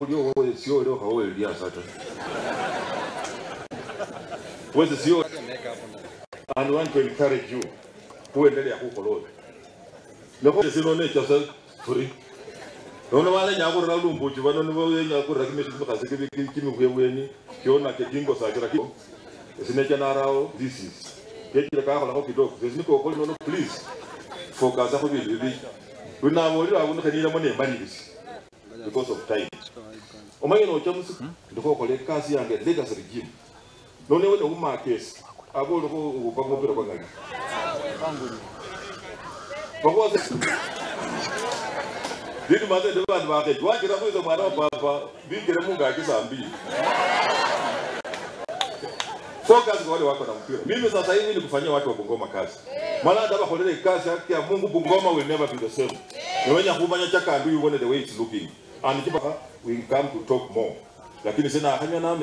Wewe sio leo hawewe sasa. Wewe sio and want to encourage you kuendelea kukolola. Nako sino ne chasa free. Nono wale nyakura lumbuchi bano nibo nyakura kimesi kimi kimi kiona kekingo sakira ki sinecha narao this is kechira ka khola kidogo niko ko nono please focus ko bibi unawolira abuno kanira mone manibisi because of time. Omanye no chamusi ndiko kole kasi yange legacy regime. None wene uma case abolo ko upangopera kwa ngali. Bakwaze Dini maze de bantu bakhe wagira kwizo mwana wa papa bigere mungu akisambi. Focus kwa wale wako na mpira. Mimi sasa hivi ni kufanyia watu wa Bungoma kazi. Maana hata bakolele kazi yake ya Mungu Bungoma will never be the same. Niwenya kumanya chaka and you want the way it's looking. And kipa we come to talk more. Lakini sina hanya na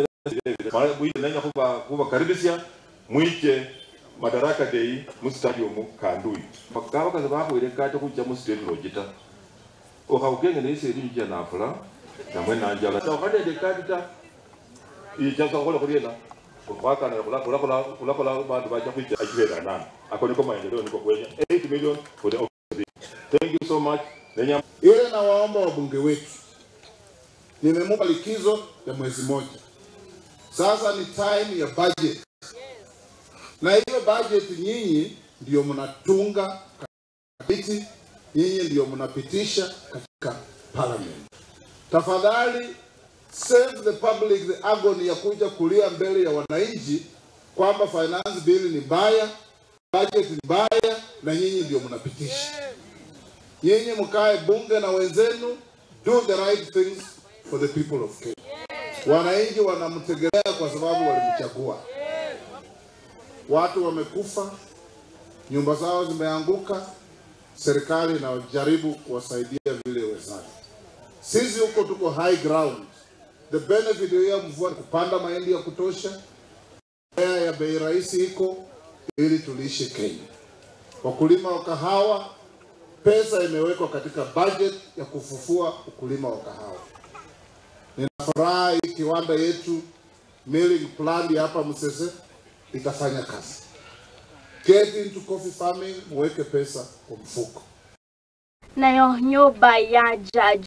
mara buyi nanya kuba kuba karibisia mwiche Madaraka Day mu stadium Kandui. Bakaba kaza bakwire kate kujja mu state logita. Okaukenge nese rijja nafula namwe nanjala. Okade de kadita ijaza kola kuliena. Kwaka na kula kula kula kula kula bantu baja kuja ajira nani. Akoni kama maendeleo niko kwenye 8 million for the. Thank you so much. Yule na waomba wabunge wetu. Nimemupa likizo ya mwezi moja. Sasa ni time ya budget. Na hiyo budget nyinyi ndio mnatunga kabiti, nyinyi ndio mnapitisha katika parliament. Tafadhali save the public the agony ya kuja kulia mbele ya wananchi kwamba finance bill ni mbaya, budget ni mbaya na nyinyi ndio mnapitisha. Nyinyi mkae bunge na wenzenu, do the right things for the people of Kenya. Wananchi wanamtegemea kwa sababu walimchagua. Watu wamekufa, nyumba zao zimeanguka, serikali inajaribu kuwasaidia vile wezavyo. Sisi huko tuko high ground. The benefit ya mvua kupanda mahindi ya kutosha, ya bei rahisi iko ili tulishe Kenya. Wakulima wa kahawa, pesa imewekwa katika budget ya kufufua ukulima wa kahawa. Ninafurahi kiwanda yetu milling plant hapa Musese itafanya kazi. Get into coffee farming, muweke pesa kwa mfuko. Nayo nyumba ya jaji